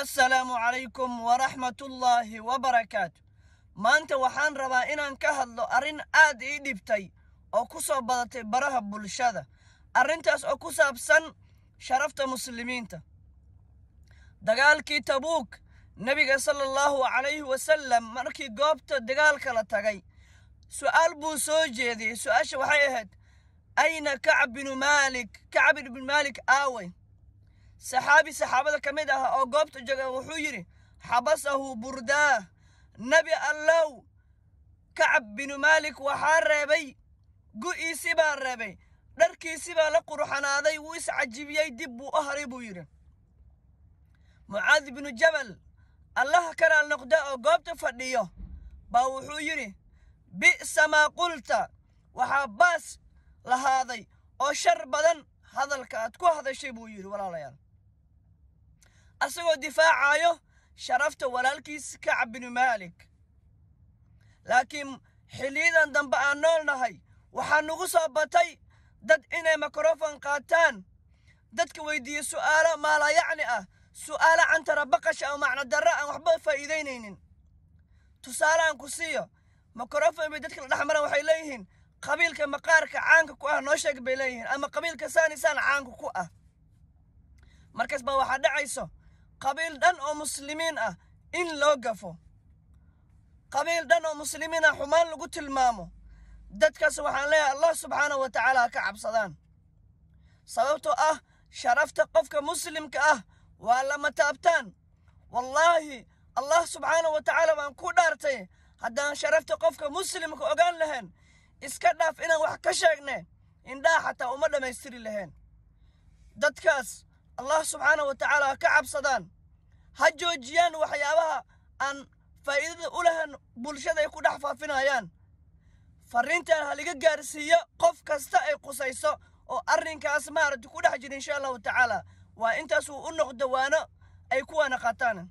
Assalaamu calaykum waraxmatullaahi wabarakaatu. Maanta waxaan rabaa inaan ka hadlo arrin aad ii dhibtay oo ku soo badatay baraha bulshada, arrintaas oo ku saabsan sharafta muslimiinta. Dagaalkii Tabuuk, nebiga sala allahu calayhi wasalam markii goobta dagaalka la tagay, su'aal buu soo jeediyey. Su'aasha waxay ahayd: "Ayna Kacb binu Maalik?" Kacb ibnu Maalik aaway? Saxaabi saxaabada ka mid ah oo goobta jooga wuxuu yidhi: "Xabasahu burdaah." Nebi Allow, Kacab binu Maalik waxaa reebay gu'iisii baa reebay, dharkiisii baa la qurxanaaday, wuu iscajibiyey, dib buu u haray, buu yidhi. Mucaad binu Jabal, Allaha karaal noqda, oo goobta fadhiyo baa wuxuu yidhi: "Bi'sa maa qulta." Waxaa baas lahaaday oo shar badan hadalka aad ku hadashay, buu yidhi. Walaalayaal, asagoo difaacayo sharafta walaalkiis Kacab binu Maalik. Laakiin xilliyadan dambe aan nool nahay, waxaa nagu soo batay dad inay mikrofon qaataan, dadka weydiiye su'aalo maalayacni ah, su'aalo cantara baqasha oo macno darro aan waxba faa'iidaynaynin. Tusaale aan ku siiyo: mikrofon bay dadka la dhex maran, waxay leeyihiin, "Qabiilka maqaarka caanka ku ah noo sheeg," bay leeyihiin, ama "Qabiilka saanisaan caanka ku ah." Markaas baa waxaa dhacayso qabiil dhan oo muslimiin ah in loo gafo, qabiil dhan oo muslimiin ah xumaan lagu tilmaamo. Dadkaas waxaan leeyahay, Allah subxaanahu wa tacaala ha ka cabsadaan, sababtoo ah sharafta qofka muslimka ah waa lama taabtaan. Wallaahi, Allah subxaanahu wa tacaala baan ku dhaartay, haddaan sharafta qofka muslimka ogaan lahayn, iska dhaaf inaan wax ka sheegne, indhaha xataa uma dhammaystiri lahayn. Dadkaas Allah subxaanahu wa tacaala ha ka cabsadaan, ha joojiyaan waxyaabaha aan faa'iidada u lahayn bulshada ay ku dhex faafinayaan. Fariintan ha liga gaarsiiyo qof kasta ay qusayso oo arrinkaas maaragtay ku dhex jira, insha Allahu tacaala. Waa intaas uu u noqdo waano ay ku waana qaataan.